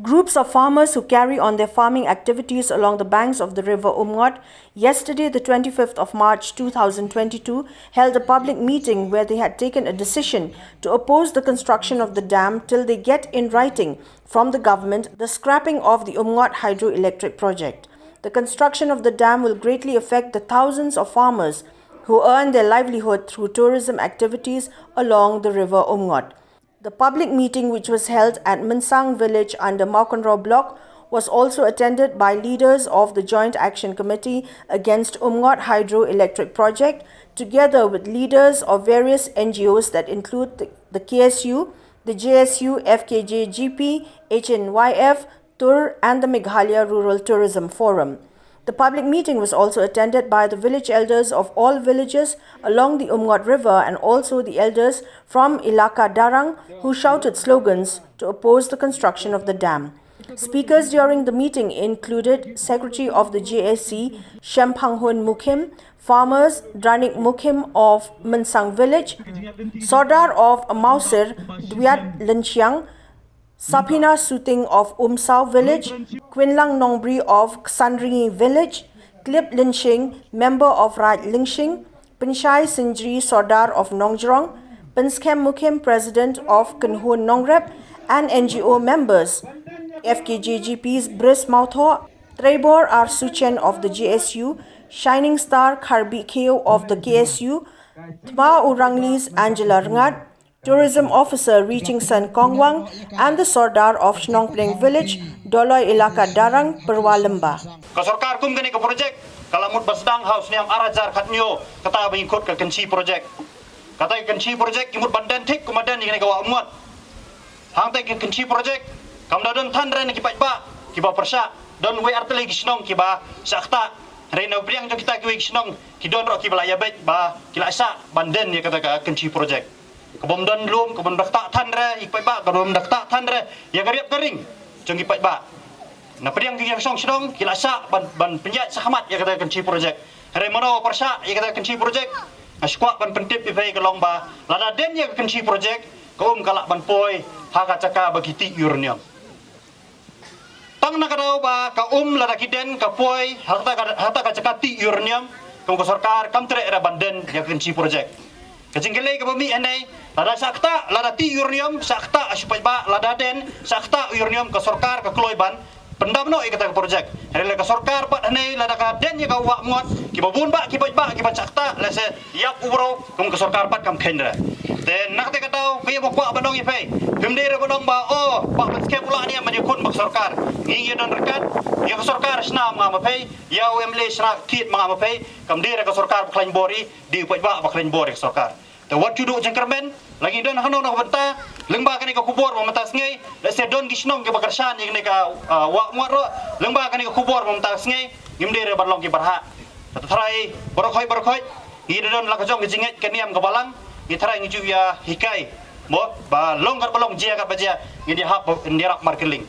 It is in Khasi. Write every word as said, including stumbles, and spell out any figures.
Groups of farmers who carry on their farming activities along the banks of the river Umngot yesterday, the twenty-fifth of March two thousand twenty-two, held a public meeting where they had taken a decision to oppose the construction of the dam till they get in writing from the government the scrapping of the Umngot hydroelectric project. The construction of the dam will greatly affect the thousands of farmers who earn their livelihood through tourism activities along the river Umngot. The public meeting, which was held at Mynsang village under Mawkynrew block, was also attended by leaders of the Joint Action Committee against Umngot Hydroelectric Project, together with leaders of various N G Os that include the, the K S U, the J S U, F K J G P, H N Y F, Tur, and the Meghalaya Rural Tourism Forum. The public meeting was also attended by the village elders of all villages along the Umngot River and also the elders from Elaka Darang, who shouted slogans to oppose the construction of the dam. Speakers during the meeting included Secretary of the J A C, Shemphanghun Mukhim, farmers, Dranik Mukhim of Mynsang village, Sordar of Mausir, Dwiat Lynchiang, Sapina Suting of Umsaw village, Quinlang Nongbri of Ksanringi village, Klip Lynshing, member of Raid Lynshing, Pynshai Synjri, Sordar of Nongjrong, Pynskhem Mukhim, president of Kynhun Nongrep, and N G O members, F K J G P's Bris Mautho, Trebor R Suchen of the J S U, Shining Star Kharbi Kheo of the K S U, Tma Uranglis Angela Rngat, Tourism Officer Richingson Kongwang, and the Sordar of Shnongpleng Village, Doloi Elaka Darang, Pyrwa Lymba. Ka sorkar kum kane ka project ka la mut ba sdang ha u snem ar hajar khatnyo, kata ba ngi khot ka Kynshi project. Kata ka Kynshi project ki mut ban den thik kum ba den ïa kane ka Wah Umngot. Hangta ka Kynshi project kam da don than re na ki paidbah kiba pyrshah, don wei ar tylli ki shnong kiba shah ktah. Re na u priang jong kita kiwei ki shnong ki don ruh kiba la ïabeit ba ki la shah ban den ïa kata ka Kynshi project. Ka bym don lum, ka bym da ktah than re ïa ki paidbah, ka bym da ktah than re ïa ka riap ka ring jong ki paidbah. Na pdiang ki ïa ki shnong shnong ki la shah ban, ban pynïaid shakhmat ïa kata ka Kynshi project. Hynrei mano pyrshah ïa kata ka Kynshi project? Nga shu kwah ban pyntip ïa phi ka long ba lada den ïa ka Kynshi project, ka um ka lah ban poi ha ka jaka ba ki tih uranium. Tang na ka daw ba ka um lada ki den ka poi ha kata ka, ha kata ka jaka tih uranium, kum ka sorkar kam treh re ban den ïa ka Kynshi project. Ka jingkylli kaba mih hangne, lada shah ktah, lada tih uranium, shah ktah, shu paidbah, lada den shah ktah uranium, ka sorkar ka kloi ban pyndam noh ïa kata ka project. Hynrei lada ka sorkar pat hangne lada ka den ïa ka Wah Umngot, kiba bun bah ki paidbah kiba shah ktah, lehse ïap u bro, kum ka sorkar pat kam kheiñ re. Te na kata ka daw, phi ba kwah ban ong ïa phi, phim dei re ban ong ba, oh, Bah Pynskhem u lah ne em ban ïakhun bad ka sorkar. Ngi ïa don ryngkat, ïa ka sorkar shna ma nga ma phi, ïa u M L A shna thied ma nga ma phi, kam dei re ka sorkar ba khlaiñ bor ïa, dei u paidbah ba khlaiñ bor ïa ka sorkar. Te wat ju duh jingkyrmen, la ngi don hano hano ka bynta, lyngba kane ka khubor ba mynta sngi, lehse don ki shnong kiba kyrshan ïa kane ka, ah, Wah Umngot ruh, lyngba kane ka khubor ba mynta sngi, ngim dei re ban long ki barhah. Te tharai baroh khoit baroh khoit, ngi da don la ka jong ka jingngeit ka niam ka balang, ngi tharai ngi ju ïa hikai, mo, ba long kat ba long, jia kat ba jia, ngin ïa hap, ngin ïarap markylliang.